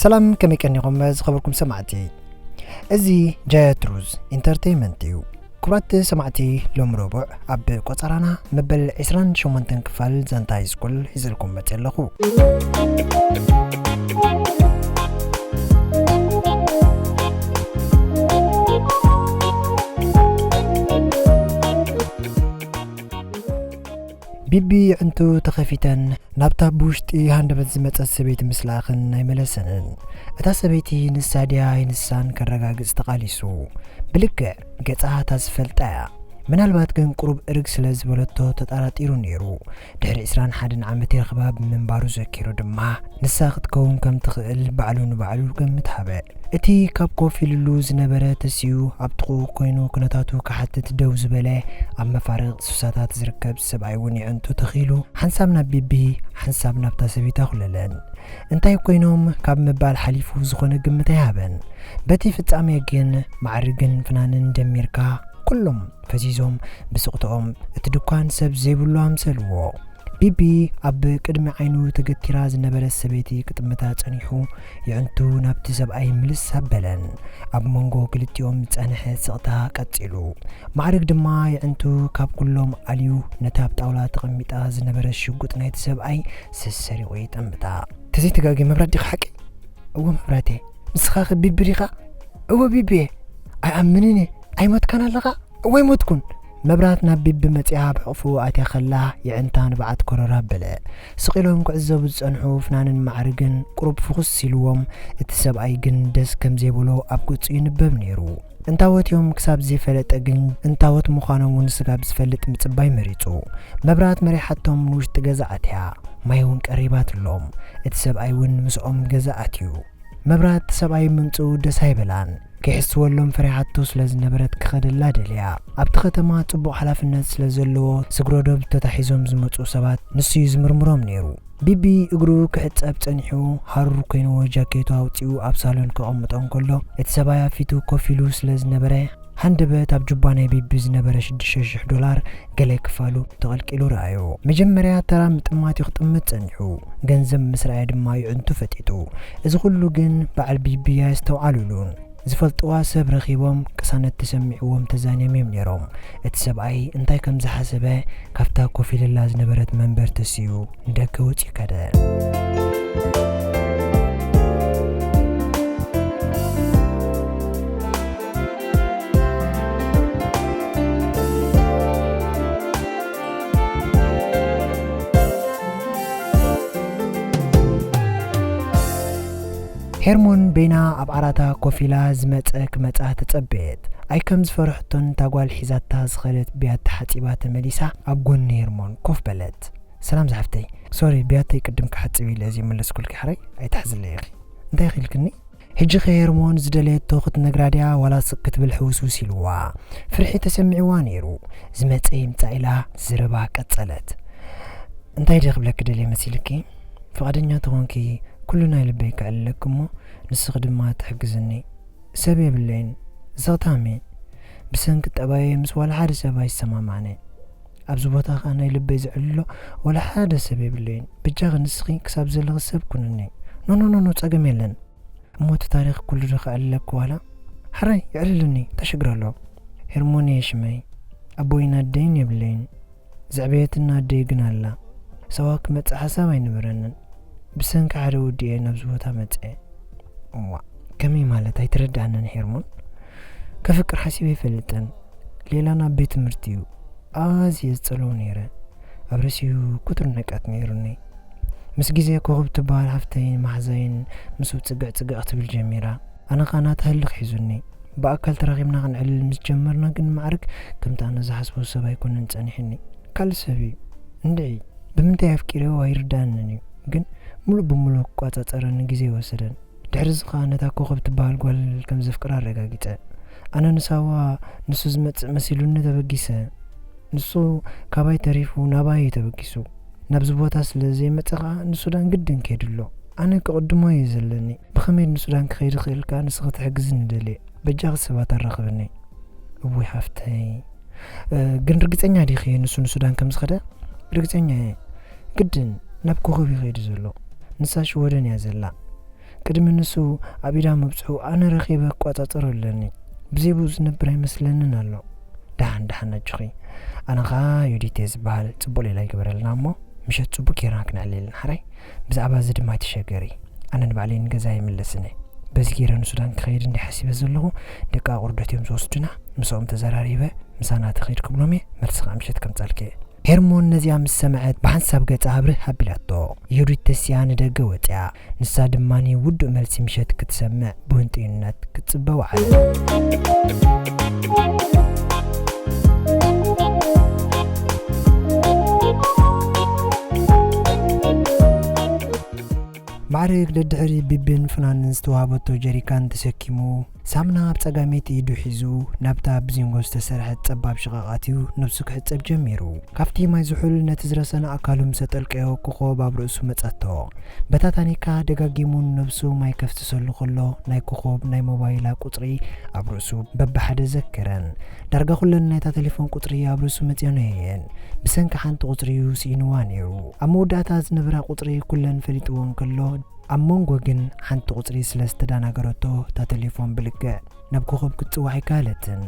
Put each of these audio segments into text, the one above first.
ሰላም፣ ከመይ ቀኒኹም ዝኸበርኩም ሰማዕቲ? እዚ ጃያ ትሩዝ ኢንተርቴይንመንት እዩ። ክቡራት ሰማዕቲ፣ ሎም ረቡዕ ኣብ ቆጸራና መበል ዕስራን ሸሞንተን ክፋል ዛንታ ሃይስኩል ሒዘልኩም መጽእ ኣለኹ። ቢቢ ዕንቱ ተኸፊተን ናብታ ብውሽጢ ሃንደበት ዝመጸት ሰበይቲ ምስላኽን ኣይመለሰንን። እታ ሰበይቲ ንሳ ድያ ኣይንሳን ከረጋግጽ ተቓሊሱ። ብልክዕ ገጻ እታ ዝፈልጣ እያ። ምናልባት ግን ቁሩብ እርግ ስለ ዝበለቶ ተጠራጢሩ ነይሩ። ድሕሪ ዕስራን ሓደን ዓመት ይረኽባ ብምንባሩ ዘኪሩ ድማ፣ ንሳ ክትከውን ከም ትኽእል ባዕሉ ንባዕሉ ገምት ሃበ። እቲ ካብ ኮፍ ኢልሉ ዝነበረ ተሲኡ ኣብ ጥቕኡ ኮይኑ ኩነታቱ ክሓትት ደው ዝበለ፣ ኣብ መፋርቕ ሱሳታት ዝርከብ ሰብኣይ እውን የዕንቱ ተኺሉ፣ ሓንሳብ ናብ ቢቢ፣ ሓንሳብ ናብታ ሰበይቲ ኣኹለለን። እንታይ ኮይኖም ካብ ምባል ሓሊፉ ዝኾነ ግምት ኣይሃበን። በቲ ፍጻሜ ግን ማዕርግን ፍናንን ደሚርካ፣ ኩሎም ፈዚዞም ብስቕትኦም እቲ ድኳን ሰብ ዘይብሉ ኣምሰልዎ። ቢቢ ኣብ ቅድሚ ዓይኑ ተገቲራ ዝነበረት ሰበይቲ ክጥምታ ጸኒሑ፣ የዕንቱ ናብቲ ሰብኣይ ምልስ ኣበለን። ኣብ መንጎ ክልቲኦም ዝጸንሐ ስቕታ ቀጺሉ። ማዕርግ ድማ የዕንቱ ካብ ኩሎም ኣልዩ ነታ ኣብ ጣውላ ተቐሚጣ ዝነበረት ሽጉጥ ናይቲ ሰብኣይ ሰሰሪቑ ይጠምታ። "ተዘይተጋግየ መብራት ዲኻ ሓቂ?" "እወ መብራቴ። ንስኻ ከ ቢቢ ዲኻ?" "እወ ቢቢየ። ኣይኣምንን እየ። ኣይሞትካን ኣለኻ?" "እወ ኣይሞትኩን።" መብራት ናብ ቢቢ መጺኣ ኣብ ሕቕፍኡ ኣትያ ከላ የዕንታ ንብዓት ኮረር ኣበለ። ስቕ ኢሎም ክዕዘቡ ዝጸንሑ ፍናንን ማዕርግን ቁሩብ ፍኹስ ኢልዎም፣ እቲ ሰብኣይ ግን ደስ ከም ዘይበሎ ኣብ ገጹ ይንበብ ነይሩ። እንታወት እዮም ክሳብ ዘይፈለጠ ግን እንታወት ምዃኖም እውን ስጋብ ዝፈልጥ ምጽባይ መሪጹ። መብራት መሪሓቶም ንውሽጢ ገዛ ኣትያ። ማይ እውን ቀሪባትሎም። እቲ ሰብኣይ እውን ምስኦም ገዛ ኣትዩ። መብራት ሰብኣይ ምምጽኡ ደስ ኣይበላን። ከይሕስወሎም ፈሪሓቶ ስለ ዝነበረት ክኸደላ ደልያ። ኣብቲ ከተማ ጽቡቕ ሓላፍነት ስለ ዘለዎ ስግረዶብ ተታሒዞም ዝመጹ ሰባት ንሱ እዩ ዝምርምሮም ነይሩ። ቢቢ እግሩ ክሕጸብ ጸኒሑ፣ ሃሩር ኮይንዎ ጃኬቱ ኣውጺኡ ኣብ ሳሎን ከቐምጦ እንከሎ፣ እቲ ሰብኣይ ኣብ ፊቱ ኮፍ ኢሉ ስለ ዝነበረ፣ ሃንደበት ኣብ ጁባ ናይ ቢቢ ዝነበረ ሽዱሽተ ሽሕ ዶላር ገለ ክፋሉ ተቐልቂሉ ረኣዮ። መጀመርያ ተራ ምጥማት እዩ ክጥምት ጸኒሑ፣ ገንዘብ ምስ ረኣየ ድማ የዕንቱ ፈጢጡ። እዚ ኩሉ ግን በዓል ቢቢ ኣየስተውዓሉሉን። ዝፈልጥዋ ሰብ ረኺቦም ቅሳነት ተሰሚዕዎም ተዛንዮም እዮም ነይሮም። እቲ ሰብኣይ እንታይ ከም ዝሓሰበ ካብታ ኮፍ ኢልላ ዝነበረት መንበር ተሲኡ ንደገ ወጺኡ ከደ። ሄርሞን በይና ኣብ ዓራታ ኮፍ ኢላ ዝመጸ ክመጻ ተጸበየት። ኣይ ከም ዝፈርሕቶን እታ ጓል ሒዛታ ዝኸደት ብያቲ ሓጺባ ተመሊሳ ኣብ ጎኒ ሄርሞን ኮፍ በለት። "ሰላም ዝሓፍተይ፣ ሶሪ ብያተይ ቅድም ክሓጽብ ኢለ ዘይመለስኩልኪ፣ ሕራይ ኣይትሓዝለይ ኢኺ። እንታይ ኢኺ ኢልክኒ?" ሕጂ ኸ ሄርሞን ዝደለየቶ ክትነግራ ድያ ዋላ ስቕ ክትብል ሕውስውስ ኢልዋ? ፍርሒ ተሰሚዕዋ ነይሩ። ዝመጸ ይምጻእ ኢላ ዘረባ ቀጸለት። "እንታይ ድየ ክብለኪ ደልየ መሲልኪ? ፍቓደኛ ተኾንኪ ኩሉ ናይ ልበይ ከዕልለኪ እሞ ንስኺ ድማ ትሕግዝኒ። ሰብ የብለይን። ዝኽታሚ ብሰንኪ ጠባየ ምስ ዋላ ሓደ ሰብ ኣይሰማማዕን እየ። ኣብዚ ቦታ ኸኣ ናይ ልበይ ዘዕልሎ ዋላ ሓደ ሰብ የብለይን። በጃኺ ንስኺ ክሳብ ዘለኺ ሰብ ኩንኒ። ኖ፣ ኖ፣ ኖ፣ ኖ፣ ጸገም የለን። እሞ እቲ ታሪኽ ኩሉ ዶ ከዕልለኪ ዋላ?" "ሕራይ የዕልልኒ፣ እንታይ ሽግር ኣለዎ?" "ሄርሞን እየ ሽመይ። ኣቦይን ኣደይን የብለይን። ዘዕበየትና ኣደይ ግን ኣላ። ሳዋ ክመጽእ ሓሳብ ኣይነበረንን። ብሰንኪ ሓደ ወዲ እየ ናብዚ ቦታ መጽአ።" "እዋእ፣ ከመይ ማለት? ኣይተረድኣንን ሄርሞን። ከፍቅር ሓሲበ ኣይፈልጥን። ሌላ ናብ ቤት ትምህርቲ እዩ ኣዝየ ዝጸልኦ ነይረ። ኣብ ርእሲኡ ክቱር ንቀት ነይሩኒ። ምስ ግዜ ኮኸብ ትበሃል ሓፍተይን መሓዛይን ምስኡ ጽግዕ ጽግዕ ክትብል ጀሚራ። ኣነ ኸኣ ናታ ህልኽ ሒዙኒ። ብኣካል ተራኺብና ክንዕልል ምስ ጀመርና ግን ማዕርግ ከምቲ ኣነ ዝሓስቦ ሰብ ኣይኮነን ጸኒሕኒ። ካልእ ሰብ እዩ። እንድዒ ብምንታይ ኣፍቂረዮ ኣይርድኣንን እዩ፣ ግን ሙሉእ ብሙሉእ ክቋጻጸረኒ ግዜ ኣይወሰደን። ድሕሪ እዚ ኸኣ ነታ ኮኸብ ትበሃል ጓል ከም ዘፍቅራ ኣረጋጊጸ። ኣነ ንሳዋ ንሱ ዝመጽእ መሲሉኒ ተበጊሰ። ንሱ ካባይ ተሪፉ ናባይ እዩ ተበጊሱ። ናብዚ ቦታ ስለ ዘይመጸ ኸኣ ንሱዳን ግድን ከይዱ ኣሎ። ኣነ ክቕድሞ እየ ዘለኒ። ብኸመይ ንሱዳን ክኸይድ ይኽእል ከኣ ንስኺ ትሕግዝኒ ደልየ። በጃኺ ሰባት ኣራኽብኒ። እውይ ሓፍተይ፣ እ፣ ግን ርግጸኛ ዲኺ ንሱ ንሱዳን ከም ዝኸደ? ርግጸኛ እየ። ግድን ናብ ኮኸብ ይኸይድ ዘሎ። ንሳ ሽወደን እያ ዘላ። ቅድሚ ንሱ ኣብ ኢዳ ምብጽሑ ኣነ ረኺበ ክቆጻጸሮ ኣለኒ። ብዘይ ብኡ ዝነብር ኣይመስለንን ኣሎ። ደሓን ደሓን ኣጆኺ። ኣነ ኸኣ ዮዲት እየ ዝበሃል። ጽቡቕ ሌላ ይግበረልና እሞ ምሸት ጽቡቕ ጌርና ክነዕልል ንሓራይ። ብዛዕባ እዚ ድማ ኣይትሸገሪ። ኣነ ንባዕለይ ንገዛ ይምለስን እየ። በዚ ጌረ ንሱዳን ክኸይድ እንዲ ሓሲበ ዘለኹ፣ ደቂ ኣቑርደት እዮም ዝወስዱና። ምስኦም ተዘራሪበ ምሳና ትኸይድ ክብሎም እየ። መልሲ ኸኣ ምሸት ከምጻልኪ እየ። ሄርሞን ነዚኣ ምስ ሰምዐት ብሓንሳብ ገጻ ኣብርህ ኣቢላቶ። ዮዲት ተሲኣ ንደገ ወጺኣ። ንሳ ድማ ውዱእ መልሲ ምሸት ክትሰምዕ ብህንጥዩነት ክትጽበ ወዓለት። ማዕረግ ደድሕሪ ቢብን ፍናንን ዝተዋህበቶ ጀሪካን ተሰኪሙ፣ ሳምና ኣብ ጸጋመይቲ ኢዱ ሒዙ፣ ናብታ ብዚንጎ ዝተሰርሐት ጸባብ ሽቓቕ ኣትዩ ነብሱ ክሕጸብ ጀሚሩ። ካብቲ ማይ ዝሑል ነቲ ዝረሰነ ኣካሉ ምስ ኣጠልቀዮ፣ ኮኾብ ኣብ ርእሱ መጸቶ። በታ ታኒካ ደጋጊሙ ንነብሱ ማይ ከፍስሰሉ ከሎ፣ ናይ ኮኾብ ናይ ሞባይላ ቁጽሪ ኣብ ርእሱ በብሓደ ዘከረን። ዳርጋ ኩለን ናይታ ቴሌፎን ቁጽሪ ኣብ ርእሱ መጺኦን እየን። ብሰንኪ ሓንቲ ቁጽሪ እዩ ስኢንዋ ነይሩ። ኣብ መወዳእታ ዝነበራ ቁጽሪ ኩለን ፈሊጥዎ እንከሎ፣ ኣብ መንጎ ግን ሓንቲ ቁጽሪ ስለ ዝተዳናገረቶ፣ እታ ቴሌፎን ብልክዕ ናብ ኮኾብ ክትጽዋዕ ኣይከኣለትን።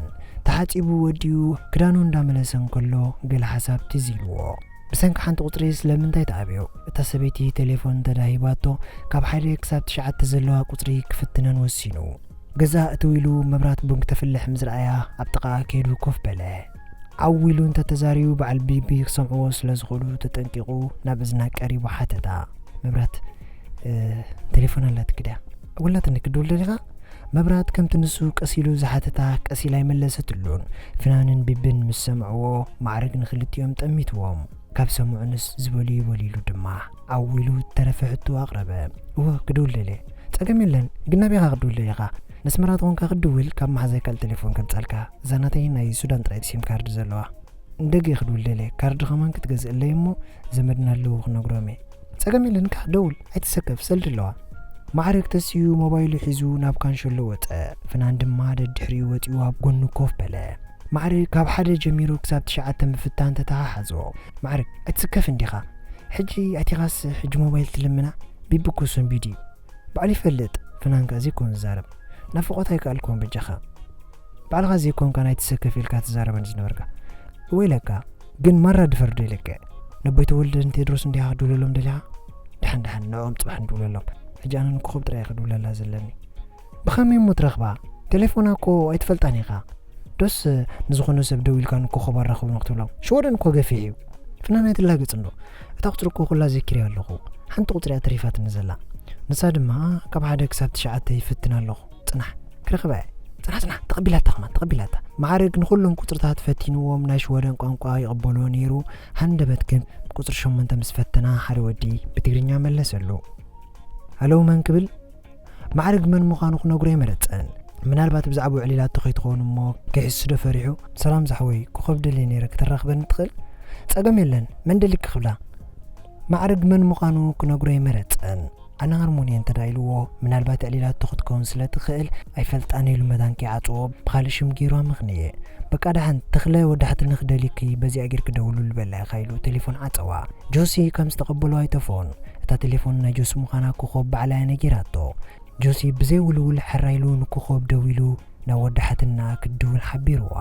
ተሓጺቡ ወዲኡ ክዳኑ እንዳመለሰ እንከሎ፣ ገለ ሓሳብ ትዝ ኢልዎ። ብሰንኪ ሓንቲ ቁጽሪ ስለምንታይ ተኣብዮ? እታ ሰበይቲ ቴሌፎን እንተዳሂባቶ፣ ካብ ሓደ ክሳብ ትሽዓተ ዘለዋ ቁጽሪ ክፍትነን ወሲኑ። ገዛ እትው ኢሉ መብራት ቡን ክተፍልሕ ምስ ረኣያ፣ ኣብ ጥቓኣ ከይዱ ኮፍ በለ። ዓው ኢሉ እንተተዛሪቡ፣ በዓል ቢቢ ክሰምዕዎ ስለ ዝኽእሉ ተጠንቂቑ ናብ እዝና ቀሪቡ ሓተታ። መብራት፣ እ፣ ቴሌፎን ኣላትኪ ድያ? ወላትኒ ክድውል ደሊኻ? መብራት ከምቲ ንሱ ቀስ ኢሉ ዝሓተታ ቀስ ኢላ ኣይመለሰትሉን። ፍናንን ቢብን ምስ ሰምዕዎ፣ ማዕረግ ንኽልቲኦም ጠሚትዎም። ካብ ሰምዑንስ ዝበሉ ይበሉ ኢሉ ድማ ዓው ኢሉ እተረፈ ሕቶ ኣቕረበ። እወ፣ ክድውል ደልየ። ጸገም የለን፣ ግን ናበይ ኢኻ ክድውል ደሊኻ? ነስመራ ተኾንካ ክትድውል ካብ መሓዛይ ካልእ ቴሌፎን ከምጻልካ። እዛ ናተይ ናይ ሱዳን ጥራይ ሲም ካርድ ዘለዋ። ንደገ ክድውል ደልየ፣ ካርድ ከማን ክትገዝእለይ እሞ ዘመድና ኣለዉ ክነግሮም እየ። ጸገም የለን፣ እንካ ደውል፣ ኣይትሰከፍ፣ ሰልዲ ኣለዋ። ማዕረግ ተሲኡ ሞባይሉ ሒዙ ናብ ካንሸሎ ወጸ። ፍናን ድማ ደድሕሪኡ ወጺኡ ኣብ ጎኑ ኮፍ በለ። ማዕረግ ካብ ሓደ ጀሚሩ ክሳብ ትሽዓተ ምፍታን ተተሓሓዞ። ማዕረግ፣ ኣይትስከፍ እንዲኻ። ሕጂ ኣቲኻስ ሕጂ ሞባይል ትልምና? ቢቢ እኮ ሰንቢዱ እዩ። ባዕሉ ይፈልጥ፣ ፍናን ከኣ ዘይኮን ዝዛረብ። ናፍቖት ኣይከኣልኩዎን በጃኻ። ባዕልኻ ዘይኮንካ ናይ ትሰከፍ ኢልካ ትዛረበኒ ዝነበርካ። እወ ኢለካ፣ ግን ማራ ድፈር ዶ ኢለካ? ነቦይ ተወልደ ንቴድሮስ እንዲኻ ክድውለሎም ደሊኻ? ደሓን ደሓን ንዕኦም ጽባሕ ንድውለሎም። ሕጂ ኣነ ንኮኾብ ጥራይ እየ ክድውለላ ዘለኒ። ብኸመይ እሞ ትረኽባ? ቴሌፎና እኮ ኣይትፈልጣን ኢኻ። ዶስ ንዝኾነ ሰብ ደው ኢልካ ንኮኾብ ኣራኽቡኒ ክትብሎም? ሽወደን እኮ ገፊሕ እዩ። ፍናን ኣይትላገጽ እንዶ። እታ ቁጽሪ እኮ ኩላ ዘኪረያ ኣለኹ። ሓንቲ ቁጽሪ እያ ተሪፋትኒ ዘላ። ንሳ ድማ ካብ ሓደ ክሳብ ትሽዓተ ይፍትን ኣለኹ። ጽናሕ፣ ክረኽባ እየ። ጽናሕ፣ ጽናሕ፣ ተቐቢላታ ከማን፣ ተቐቢላታ። ማዕረግ ንኹሎም ቁጽርታት ፈቲንዎም፣ ናይ ሽወደን ቋንቋ ይቕበሎ ነይሩ። ሃንደበት ግን ቁጽሪ ሸሞንተ ምስ ፈተና፣ ሓደ ወዲ ብትግርኛ መለሰሉ። ሃለው መን ክብል? ማዕረግ መን ምዃኑ ክነግሮ ኣይመረጸን። ምናልባት ብዛዕባኡ ዕሊላቶ ከይትኸውን እሞ፣ ከይሕስዶ ፈሪሑ፣ "ሰላም ዛሕወይ፣ ኮኾብ ደልየ ነይረ፣ ከተራኽበኒ ትኽእል?" "ጸገም የለን፣ መን ደሊክ?" ክብላ። ማዕረግ መን ምዃኑ ክነግሮ ኣይመረጸን። ኣነ ሃርሞኒ እየ እንተ ደኣ ኢልዎ፣ ምናልባት ኣዕሊላቶ ክትከውን ስለ ትኽእል ኣይፈልጣን ኢሉ መታን ከይዓጽዎ ብኻልእ ሽም ገይሩ ኣመኽነየ። በቃ ደሓን ተኽለ ወዳሕትኒ ክደልየኪ በዚኣ ጌርኪ ደውልሉ በላ ኢኻ ኢሉ ቴሌፎን ዓጸዋ። ጆሲ ከም ዝተቐበሎ ኣይጠፍኦን። እታ ቴሌፎን ናይ ጆሲ ምዃና ኮኾብ ባዕላ እያ ነጊራቶ። ጆሲ ብዘይ ውልውል ሕራይ ኢሉ ንኮኾብ ደዊሉ ናብ ወዳሕትና ክድውል ሓቢርዋ።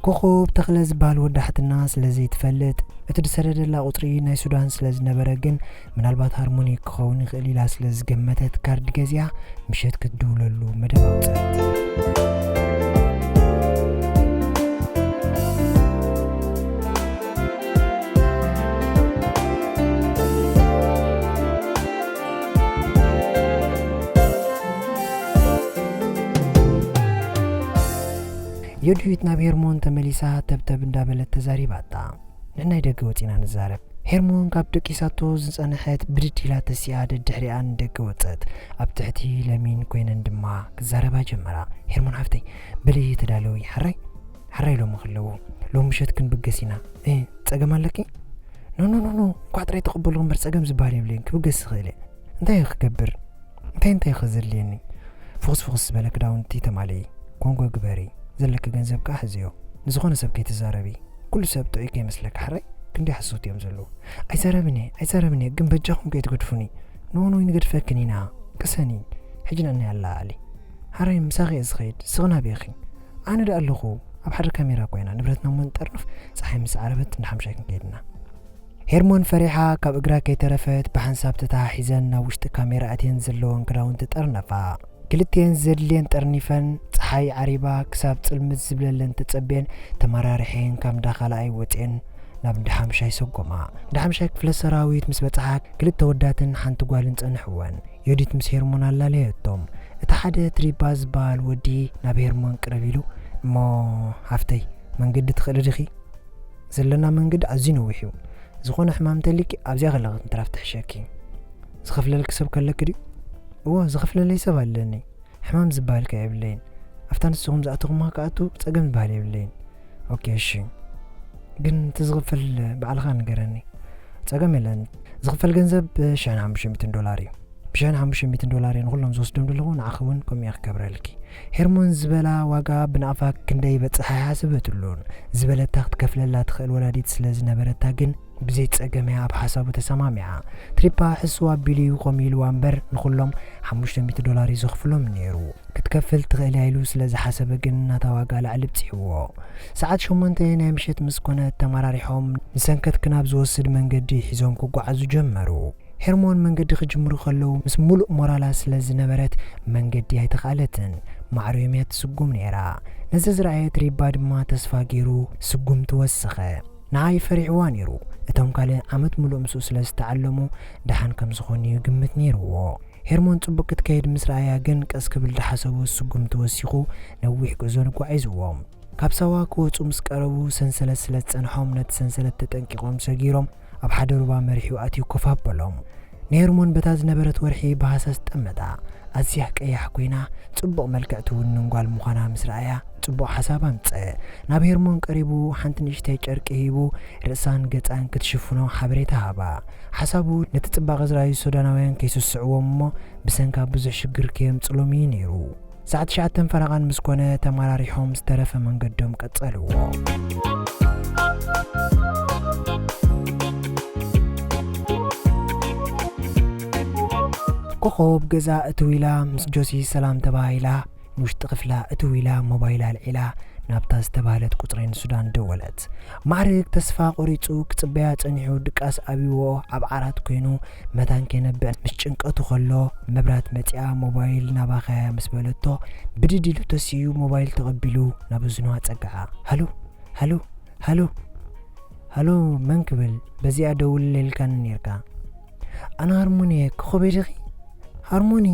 ኮኾብ ተኽለ ዝበሃል ወዲ ሓትና ስለ ዘይትፈልጥ፣ እቲ ዝሰደደላ ቁጽሪ ናይ ሱዳን ስለ ዝነበረ ግን፣ ምናልባት ሃርሞኒ ክኸውን ይኽእል ኢላ ስለ ዝገመተት፣ ካርድ ገዚኣ ምሸት ክትድውለሉ መደብ ኣውጸት። ዮዲት ናብ ሄርሞን ተመሊሳ ተብተብ እንዳበለት ተዛሪባታ። ንሕናይ ደገ ወጺና ንዛረብ። ሄርሞን ካብ ደቂሳቶ ዝጸንሐት ብድድ ኢላ ተሲኣ ደድሕሪኣ ንደገ ወጸት። ኣብ ትሕቲ ለሚን ኮይነን ድማ ክዛረባ ጀመራ። ሄርሞን ሓፍተይ፣ በሊ ተዳለዊ፣ ሓራይ? ሓራይ ሎሚ ክለዉ። ሎሚ ምሸት ክንብገስ ኢና። እ፣ ጸገም ኣለኪ? ኖ፣ ኖ፣ ኖ፣ ኖ፣ እንኳዕ ጥራይ ተቐበልኩ እምበር ጸገም ዝበሃል የብለይን፣ ክብገስ ይኽእል እየ። እንታይ እየ ክገብር? እንታይ እንታይ ኸ ዘድልየኒ? ፍኹስ ፍኹስ ዝበለ ክዳውንቲ ተማልኢ፣ ኮንጎ ግበሪ፣ ዘለኪ ገንዘብ ከዓ ሕዝዮ። ንዝኾነ ሰብ ከይትዛረቢ። ኩሉ ሰብ ጥዑይ ከይመስለካ ሕራይ። ክንደይ ሓሶት እዮም ዘለዉ። ኣይዛረብን እየ፣ ኣይዛረብን እየ፣ ግን በጃኹም ከይትገድፉኒ። ንወን ወይ ንገድፈክን ኢና። ቅሰኒ። ሕጂ ንዕናይ ኣለዓዕሊ። ሕራይ ምሳኺ እየ ዝኸይድ፣ ስኽና ቤኺ። ኣነ ደኣ ኣለኹ። ኣብ ሓደ ካሜራ ኮይና ንብረትና እሞ ንጠርንፍ፣ ፀሓይ ምስ ዓረበት እንዳ ሓምሻይ ክንከይድና። ሄርሞን ፈሪሓ ካብ እግራ ከይተረፈት ብሓንሳብ ተተሓሒዘን ናብ ውሽጢ ካሜራ ኣትየን ዘለወን ክዳውንቲ ጠርነፋ። ክልቲኤን ዘድልየን ጠርኒፈን፣ ጸሓይ ዓሪባ ክሳብ ጽልምት ዝብለለን ተጸብየን፣ ተመራሪሐን ካብ እንዳ ካልኣይ ወጺኤን ናብ እንዳ ሓምሻይ ሰጎማ። እንዳ ሓምሻይ ክፍለ ሰራዊት ምስ በጽሓ፣ ክልተ ወዳትን ሓንቲ ጓልን ጸንሕወን። ዮዲት ምስ ሄርሞን ኣላለየቶም። እቲ ሓደ ትሪባ ዝበሃል ወዲ ናብ ሄርሞን ቅርብ ኢሉ፣ "እሞ ሃፍተይ፣ መንገዲ ትኽእሊ ዲኺ? ዘለና መንገዲ ኣዝዩ ነዊሕ እዩ። ዝኾነ ሕማም እንተልዩኪ ኣብዚኣ ከለኺ ምትራፍ ትሕሸኪ። ዝኸፍለልኪ ሰብ ከለኪ ድዩ?" "እወ፣ ዝኸፍለለይ ሰብ ኣለኒ። ሕማም ዝበሃል ከ የብለይን። ኣብታ ንስኹም ዝኣተኹማ ክኣቱ ጸገም ዝበሃል የብለይን." "ኦኬ፣ እሺ። ግን እቲ ዝኽፈል ባዕልኻ ንገረኒ." "ጸገም የለን። ዝኽፈል ገንዘብ ሽሕን ሓሙሽተ ሚእትን ዶላር እዩ። ብሽሕን ሓሙሽተ ሚእትን ዶላር እየ ንኹሎም ዝወስዶም ዘለኹ፣ ንዓኺ እውን ከምኡ እየ ክገብረልኪ። ሄርሞን ዝበላ ዋጋ ብናቕፋ ክንደይ ይበጽሕ ኣይሓሰበትሉን። ዝበለታ ክትከፍለላ ትኽእል ወላዲት ስለ ዝነበረታ ግን ብዘይ ጸገም እያ ኣብ ሓሳቡ ተሰማሚዓ። ትሪፓ ሕስው ኣቢሉ እዩ ከምኡ ኢልዋ እምበር ንኹሎም ሓሙሽተ ሚእቲ ዶላር እዩ ዘኽፍሎም ነይሩ። ክትከፍል ትኽእል እያ ኢሉ ስለ ዝሓሰበ ግን ናታ ዋጋ ላዕሊ ብጺሕዎ። ሰዓት ሸሞንተ ናይ ምሸት ምስ ኮነ ተመራሪሖም ንሰንከት ክናብ ዝወስድ መንገዲ ሒዞም ክጓዓዙ ጀመሩ። ሄርሞን መንገዲ ክጅምሩ ከለዉ ምስ ሙሉእ ሞራላ ስለ ዝነበረት መንገዲ ኣይተኻእለትን። ማዕሪዮም እያ ትስጉም ነይራ። ነዚ ዝረኣየ ትሪባ ድማ ተስፋ ገይሩ ስጉምቲ ወሰኸ። ንዓይ ፈሪሕዋ ነይሩ። እቶም ካልእ ዓመት ሙሉእ ምስኡ ስለ ዝተዓለሙ ደሓን ከም ዝኾኑ እዩ ግምት ነይርዎ። ሄርሞን ጽቡቕ ክትከይድ ምስ ረኣያ ግን ቀስ ክብል ዝሓሰቦ ስጉምቲ ወሲኹ ነዊሕ ጉዕዞ ንጓዒዝዎም። ካብ ሳዋ ክወጹ ምስ ቀረቡ ሰንሰለት ስለ ዝጸንሖም ነቲ ሰንሰለት ተጠንቂቖም ሰጊሮም ኣብ ሓደ ሩባ መሪሑ ኣትዩ ኮፍ ኣበሎም። ንሄርሞን በታ ዝነበረት ወርሒ ብሃሳስ ጠመታ። ኣዝያ ቀያሕ ኮይና ጽቡቕ መልክዕ ትውንን ጓል ምዃና ምስ ረኣያ ጽቡቕ ሓሳብ ኣምጸ። ናብ ሄርሞን ቀሪቡ ሓንቲ ንእሽተይ ጨርቂ ሂቡ ርእሳን ገጻን ክትሽፍኖ ሓበሬታ ሃባ። ሓሳቡ ነቲ ጽባቐ ዝረኣዩ ሱዳናውያን ከይስስዕዎም እሞ ብሰንካ ብዙሕ ሽግር ከየምጽሎም እዩ ነይሩ። ሰዓት ትሽዓተን ፈረቓን ምስ ኮነ ተመራሪሖም ዝተረፈ መንገዶም ቀጸልዎ። ኮኾብ ገዛ እትው ኢላ ምስ ጆሲ ሰላም ተባሂላ ንውሽጢ ክፍላ እትው ኢላ ሞባይላ ኣልዒላ ናብታ ዝተባህለት ቁጽሪ ንሱዳን ደወለት። ማዕርግ ተስፋ ቆሪጹ ክጽበያ ጸኒሑ ድቃስ ኣብይዎ ኣብ ዓራት ኮይኑ መታን ከይነብዕ ምስ ጭንቀቱ ከሎ መብራት መጺኣ ሞባይል ናባኸያ ምስ በለቶ ብድድ ኢሉ ተሲኡ ሞባይል ተቐቢሉ ናብ እዝኑ ኣጸግዓ። ሃሎ፣ ሃሎ፣ ሃሎ፣ ሃሎ፣ መን ክብል? በዚኣ ደውል ኢልካኒ ኔርካ። ኣነ ሃርሞኒ እየ፣ ኮኾበይ ዲኺ? ሃርሞኒ?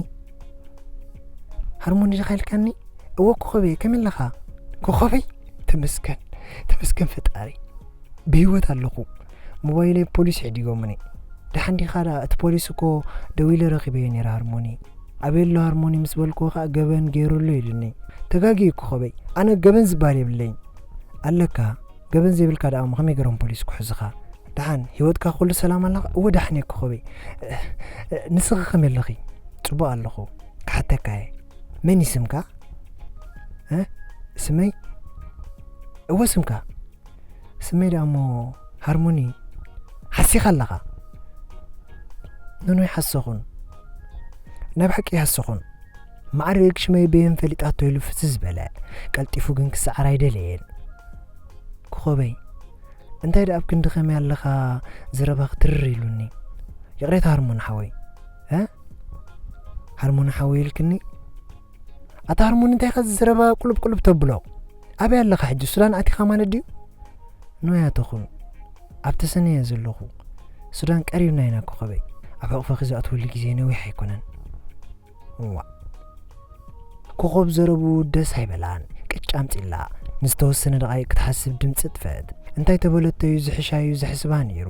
ሃርሞኒ ዲኻ ኢልካኒ? እወ ኮኾበይ፣ ከመይ ኣለኻ? ኮኾበይ? ተመስገን፣ ተመስገን ፈጣሪ። ብህይወት ኣለኹ። ሞባይለይ ፖሊስ ሒዲጎምኒ። ደሓን ዲኻ ደኣ? እቲ ፖሊስ እኮ ደዊለ ረኺበዮ ነይረ ሃርሞኒ። ኣበይ ኣሎ ሃርሞኒ ምስ በልክዎ ኸኣ ገበን ገይሩ ኣሎ ኢሉኒ። ተጋግየ እኮ ኮኾበይ። ኣነ ገበን ዝበሃል የብለይን። ኣለካ፣ ገበን ዘይብልካ ደኣ እሞ ከመይ ገይሮም ፖሊስ ክሕዙኻ? ደሓን ህይወትካ ኩሉ ሰላም ኣለኻ? እወ ደሓን እየ ኮኾበይ። ንስኺ ከመይ ኣለኺ? ጽቡቕ ኣለኹ። ክሓተካ እየ። መን እዩ ስምካ? እ? ስመይ? እወ ስምካ። ስመይ ደኣ እሞ ሃርሞኒ። ሓሲኻ ኣለኻ። ኖኖ ይሓሰኹን። ናይ ብሓቂ ይሓሰኹን። ማዕርግ ሽመይ በየን ፈሊጣቶ ኢሉ ፍዝዝ በለ። ቀልጢፉ ግን ክሰዓር ኣይደለየን። ኮኾበይ፣ እንታይ ደኣ ኣብ ክንዲ ከመይ ኣለኻ ዘረባኺ ትርር ኢሉኒ። ይቕሬታ ሃርሞን ሓወይ። እ? ሃርሞን ሓወይ ኢልክኒ? ኣታ ሃርሞን እንታይ ኢኻ እዚ ዘረባ ቁልብ ቁልብ ተብሎ? ኣበይ ኣለኻ ሕጂ? ሱዳን ኣቲኻ ማለት ድዩ? ኖያ ተኹን። ኣብ ተሰነየ ዘለኹ። ሱዳን ቀሪብና ኢና ኮኾበይ። ኣብ ሕቑፍኺ ዝኣትወሉ ግዜ ነዊሕ ኣይኮነን። እዋ። ኮኾብ ዘረብኡ ደስ ኣይበላን። ቅጭ ኣምጺላ። ንዝተወሰነ ደቓይቕ ክትሓስብ ድምጺ ጥፈት። እንታይ ተበለቶ እዩ ዝሕሻ እዩ ዘሕስባ ነይሩ።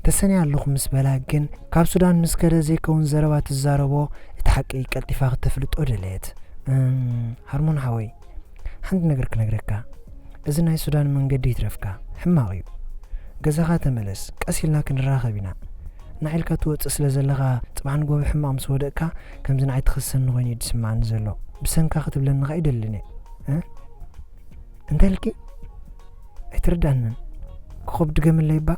ተሰንየ ኣለኹ ምስ በላ ግን ካብ ሱዳን ምስ ከደ ዘይከውን ዘረባ ትዛረቦ እቲ ሓቂ ቀልጢፋ ክተፍልጦ ደለየት። እም፣ ሃርሞን ሓወይ፣ ሓንቲ ነገር ክነግረካ። እዚ ናይ ሱዳን መንገዲ ይትረፍካ፣ ሕማቕ እዩ። ገዛኻ ተመለስ፣ ቀስ ኢልና ክንራኸብ ኢና። ናዒልካ ትወፅእ ስለ ዘለኻ፣ ፅባሕ ንጎ ብሕማቕ ምስ ወደቕካ ከምዚ ንዓይ ትኸሰኒ ኮይኑ እዩ ዝስማዕኒ ዘሎ። ብሰንካ ክትብለኒ ኸኣ ይደልን እየ። እ? እንታይ ኢልኪ? ኣይትርዳንን። ኮኾብ ድገምለይ እባ።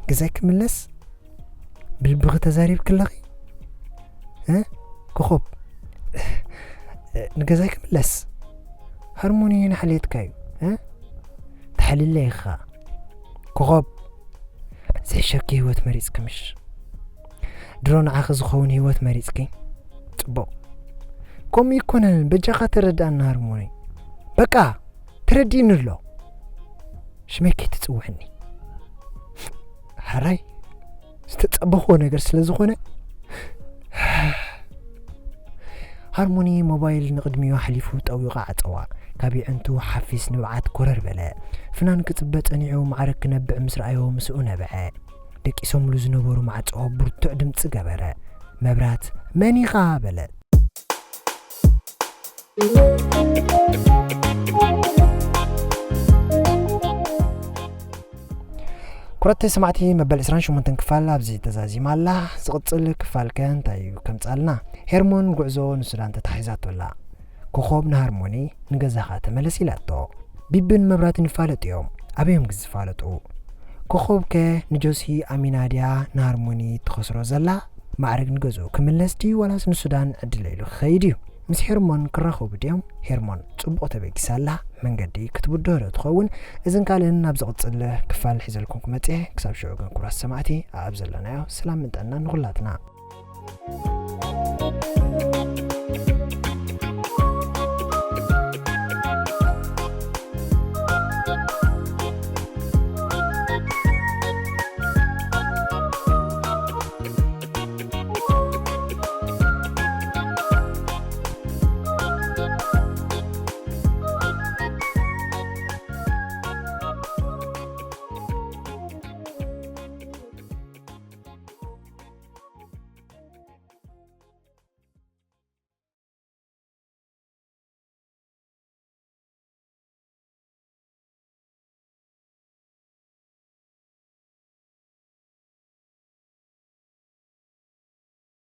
ገዛይ ክምለስ? ብልብኺ ተዛሪብኪ ኣለኺ? እ? ኮኾብ፣ ንገዛይ ክምለስ? ሃርሞኒ ንሓልየትካ እዩ። እ? ተሓልለ ኢኻ። ኮኾብ፣ ዝሕሸኪ ህይወት መሪጽኪ ምሽ? ድሮ ንዓኺ ዝኸውን ህይወት መሪጽኪ? ጽቡቕ። ከምኡ ይኮነን፣ በጃኻ ተረድኣና ሃርሞኒ። በቃ፣ ተረዲእኒ ኣሎ። ሽመይ ከይትጽውዕኒ። ሓራይ፣ ዝተጸበኽዎ ነገር ስለ ዝኾነ፣ ሃርሞኒ ሞባይል ንቕድሚኡ ሓሊፉ ጠዊቑ ዓጸዋ። ካብ የዕንቱ ሓፊስ ንብዓት ኮረር በለ። ፍናን ክጽበ ጸኒሑ ማዕረ ክነብዕ ምስ ረኣዮ ምስኡ ነብዐ። ደቂሶምሉ ዝነበሩ ማዕጾ ብርቱዕ ድምጺ ገበረ። መብራት፣ "መን ኢኻ?" በለ። ኩረተይ ሰማዕቲ፣ መበል ዕስራን ሸሞንተን ክፋል ኣብዚ ተዛዚማ ኣላ። ዝቕጽል ክፋል ከ እንታይ እዩ ከምጻልና? ሄርሞን ጉዕዞ ንሱዳን ተታሒዛቶ ኣላ። ኮኾብ ንሃርሞኒ፣ "ንገዛኻ ተመለስ" ኢላቶ። ቢብን መብራትን ይፋለጡ እዮም። ኣበዮም ግዝ ዝፋለጡ? ኮኾብ ከ ንጆሲ ኣሚና ድያ ንሃርሞኒ ትኸስሮ ዘላ? ማዕረግ ንገዝኡ ክምለስ ድዩ ዋላስ ንሱዳን ዕድለ ኢሉ ክኸይድ እዩ? ምስ ሄርሞን ክራኸቡ ድዮም? ሄርሞን ጽቡቕ ተበጊሳ ኣላ። መንገዲ ክትብድሆ ዶ ትኸውን? እዝን ካልእን ኣብ ዝቕጽል ክፋል ሒዘልኩም ክመጽእ እየ። ክሳብ ሽዑ ግን ክቡራት ሰማዕቲ፣ ኣብ ዘለናዮ ሰላምን ጥዕናን ንኹላትና።